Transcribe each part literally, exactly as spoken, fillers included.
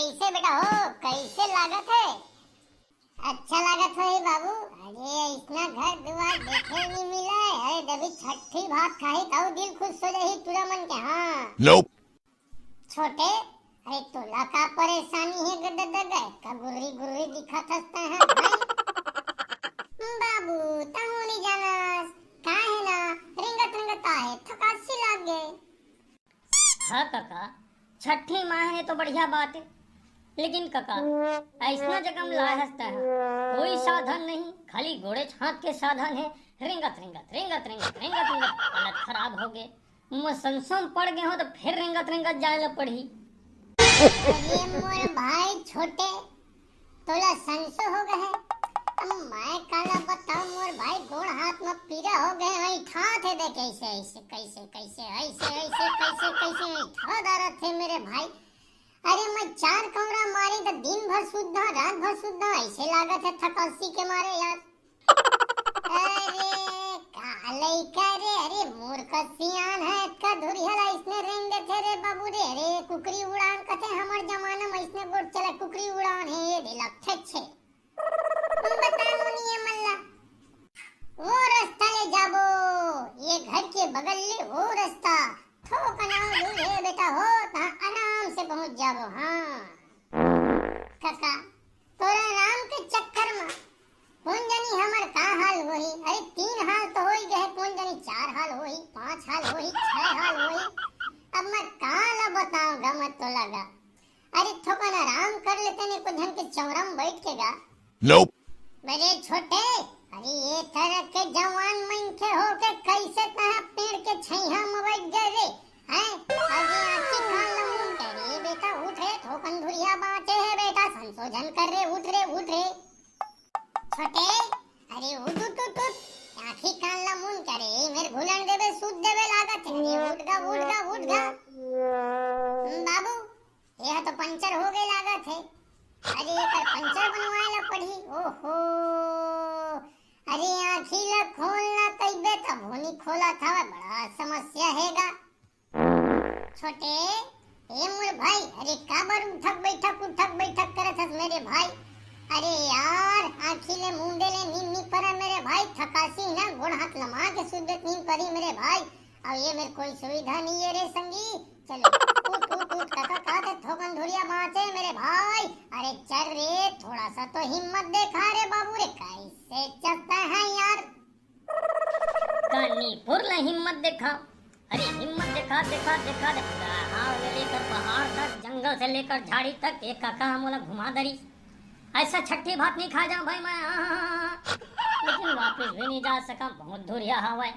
कैसे बेटा हो, कैसे लागत है? अच्छा लागत होही बाबू। अरे, अइसना घर दुआर देखे नहीं मिले। अरे, जब छट्ठी भात खाही, तब दिल खुश हो जाही टूरा मन के। हाँ। Nope। छोटे, अरे, तोला का परेशानी हे गददग? का गुर्री गुर्री दिखत हस तैं ह, भाई? बाबू, तहूँ नहीं जानस, का हे ना, रेंगत रेंगत आहे, थकासी लाग गे। हाँ कका, छट्ठी माह हे तो बढ़िया बात हे, लेकिन कका, अइसना जगह म लाए हस तैं ह, कोई साधन नहीं, खाली गोड़ेच हाथ के साधन हे। रेंगत रेंगत, रेंगत रेंगत, रेंगत रेंगत हालत खराब हो गे। मोर संसो म पड़ गे हों तो फेर रेंगत रेंगत जाए ल पड़ही। अरे मोर भाई छोटे, तोला संसो हो गे हे। अब मैं काला बताऊं मोर भाई, गोड़ हाथ में पीरा हो गे हे, अइंठाथे दे कैसे, ऐसे, कैसे, कैसे, ऐसे, ऐसे, कैसे, कैसे अइंठा डारथे मेरे भाई। अरे मैं चार कौड़ा मारी तो दिन भर सुद्धा, रात भर सुद्धा, ऐसे लागत हे थकासी के मारे यार। अरे, का लइका रे? अरे, मूर्ख सियान हे, अतका धुरिहा ला अइसने रेंग देथे रे बाबू रे। अरे, कुकरी उड़ान कथे, हमर जमाना म अइसने गोठ चले, कुकरी उड़ान हे, ये दे लगथे छे। बता नोनी ये मन ला। वो रस्ता ले जाबो, ये घर के बगल ले वो रस्ता। थोकन अउ दूर हे बेटा हो, तहाँ आराम से पहुँच जाबो, हाँ। कका, तोरा राम के चक्कर म कोन जनी हमर का हाल होही? अरे तीन हाल तो होई गए, कोन जनी चार हाल होही, पांच हाल होही, छह हाल होही। अब मैं का ला बताऊं गा मैं तोला गा। अरे थोकन आराम कर लेते ने कुछ झन के चौरा म बैठ के गा। Nope। बड़े छोटे, अरे ये तरह के जवान मनखे हो के कैसे तहा पेड़ के छैया म बैठ गए रे? हैं? अरे आँखी कान ला मूंद के रे बेटा, उठ रे, थोकन धुरिहा बाँचे हे बेटा, संशोधन कर रे, उठ रे, उठ रे। छोटे, अरे उठ, उठ, उठ, उठ। आँखी कान ला मूंद के रे, मेर घुलन देबे, सूत देबे लागत हे। अरे उठ गा, उठ गा, उठ गा। हम्म, बाबू, ये तो पंचर हो गए लागत हे। अरे एकर पंचर बनवाए ला पड़ही। ओहो, अरे आँखी ला खोलना कहिबे तभो नी खोलत हवय, बड़ा समस्या हे गा। छोटे, ए मोर भाई, अरे काबर उठक बैठक, उठक बैठक करत हस मेरे भाई? अरे यार, आँखी ले मुंदे ले नींद नी परे मेरे भाई, थकासी ना गोड़ हाथ लमा के सुत देत नींद परी मेरे भाई। अब ये मेर कोई सुविधा नहीं है रे संगी। चलो, उठ, उठ, उठ, कका, कका, ते थोकन धुरिया बाँचे मेरे भाई। अरे चल रे, थोड़ा सा तो हिम्मत देखा रे बाबू रे, कैसे चलता है यार? कानी फुरला हिम्मत देखा। अरे हिम्मत देखा, देखा, देखा, देखा। पहाड़ ले लेकर पहाड़ तक, जंगल से लेकर झाड़ी तक, एक काका मोला घुमा दरी। ऐसा छट्ठी भात नहीं खा जाऊं भाई मैं, हाँ, हाँ, हाँ, हाँ। लेकिन वापस भी नहीं जा सका, बहुत धुरिहा हवय।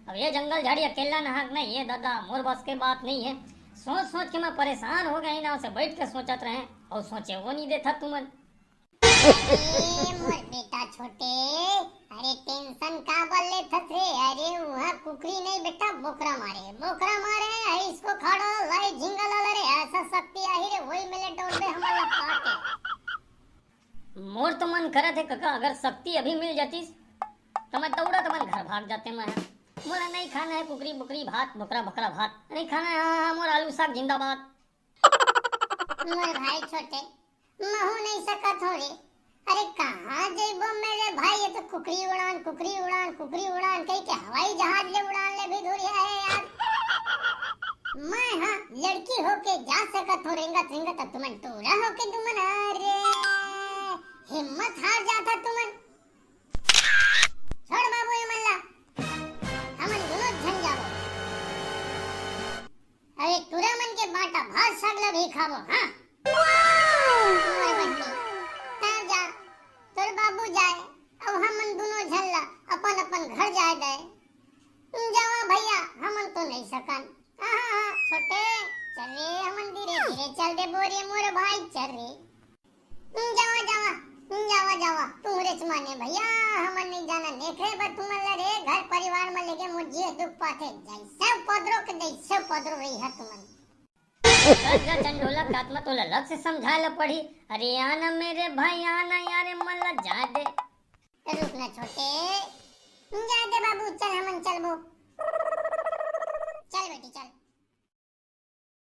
अब ये जंगल झाड़ी अकेला नहाक नहीं, ये दादा, मोर बस के बात नहीं है। सोच सोच के मैं परेशान हो गई ना, उसे बैठ के सोचत रहे और सोचे वो नहीं देता तुमन। अरे मोर बेटा छोटे, अरे tension काबर लेथस रे? अरे उहाँ कुकरी नहीं बेटा, बोकरा मारे, बोकरा मारे, अरे इसको खाड़ो लाई झिंगा लाला रे, ऐसा शक्ति आही रे, वही में ले दौड़बे हमन ला पाके। मोर तो मन करत हे कका, अगर शक्ति अभी मिल जातिस, त मैं दौड़त अपन घर भाग जाते मैं। मोला नहीं खाना है कुकरी बुकरी भात, बोकरा बकरा भात नहीं खाना है। हाँ, हाँ, मोर आलू साग जिंदाबाद। मोर भाई छोटे, महू नहीं सकत हो रे। अरे कहाँ जइबो मेरे भाई, ये तो कुकरी उड़ान, कुकरी उड़ान, कुकरी उड़ान कही के हवाई जहाज ले उड़ान ले भी धुरिहा है यार। मैं हाँ लड़की होके जा सकत हो रेंगत रेंगत, अब तुमन टूरा होके तुमन, अरे हिम्मत हार जाथा तुमन। छोड़ बाबू ये मन ला, हमन दुनो झन जाबो। अरे टूरा मन के बाटा भात साग ला भी खाबो, हाँ? मोर बहिनी, तैं जा, तोर बाबू जाए, अउ हमन दुनो झन ला अपन अपन घर जाए दे। जावा भैया, हमन तो नहीं सकन। हाँ, हाँ, हाँ, छोटे, चल रे, हमन धीरे धीरे चल देबो रे मोर भाई, चल रे। जावा, जावा, जावा, जावा, तुहरेच माने भैया, हमन नहीं जाना, देखे बर तुमन ला रे, घर परिवार में लेके मोर जीव दुख पाथे, जैसे उपद्रव के जैसे उपद्रव रही है तुमन। बस गा चंडोला, कात में तोला लग से समझाए ला पड़ी। अरे आना मेरे भाई, आना यार, मन ला जा दे। रुक ना छोटे, जा दे बाबू, चल हमन चलबो।